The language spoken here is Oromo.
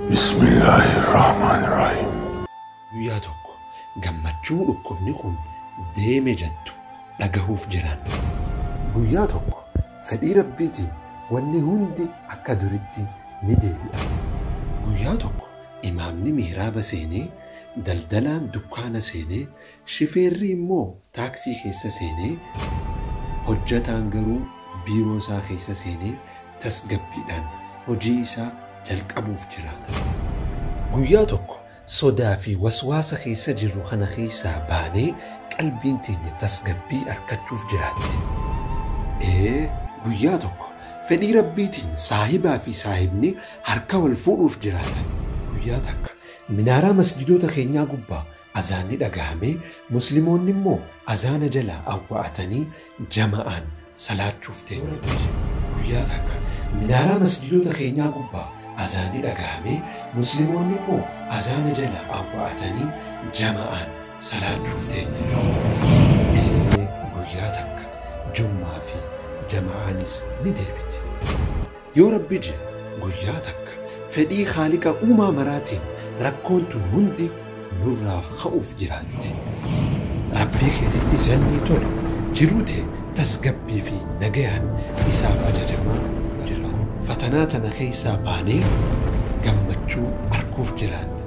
Bismillahirrahmanirrahim. Guyyaa tokko gammachuu dhukkubni kun deeme jettu dhagahuuf jiraanna. Guyyaa tokko fedhii Rabbiitiin wanni hundi akka duritti ni deebi'a. Guyyaa tokko imaamni mihraaba seenee, daldalaan dukkaana seenee, shifeerri immoo taaksii keessa seenee, hojjataan garuu biiroo isaa keessa seenee tasgabbiidhaan hojii isaa jalqabuuf jiraata. Guyyaa tokko sodaa fi waswaasa keessa jirru kana keessaa baanee qalbiin teenya tasgabbii argachuuf jiraatti. Ee, guyyaa tokko fedhii Rabbiitiin saahibaa fi saahibni harka wal fuudhuuf jiraatan. Guyyaa takka minaaraa masjidoota keenyaa gubbaa azaanni dhagahamee, musliimoonni immoo azaana jalaa awwa'atanii jama'aan salaachuuf teenya. Guyyaa takka minaaraa masjidoota keenyaa gubbaa azaanni dhagahamee, musliimoonni immoo azaana jalaa awwa'atanii jama'aan salaachuuf teenya. Ee, guyyaa takka jummaa fi jama'aanis ni deebiti. Yoo Rabbi je guyyaa takka fedhii Khaaliqa uumaa maraatiin rakkoon tun hundi nurraa ka'uuf jiraatti. Rabbii keetitti zannii tole, jiruu tee tasgabbii fi nagayaan isaaf ajajamaa jira. Fatanaa tana keessaa baanee gammachuu arguuf jiraanna.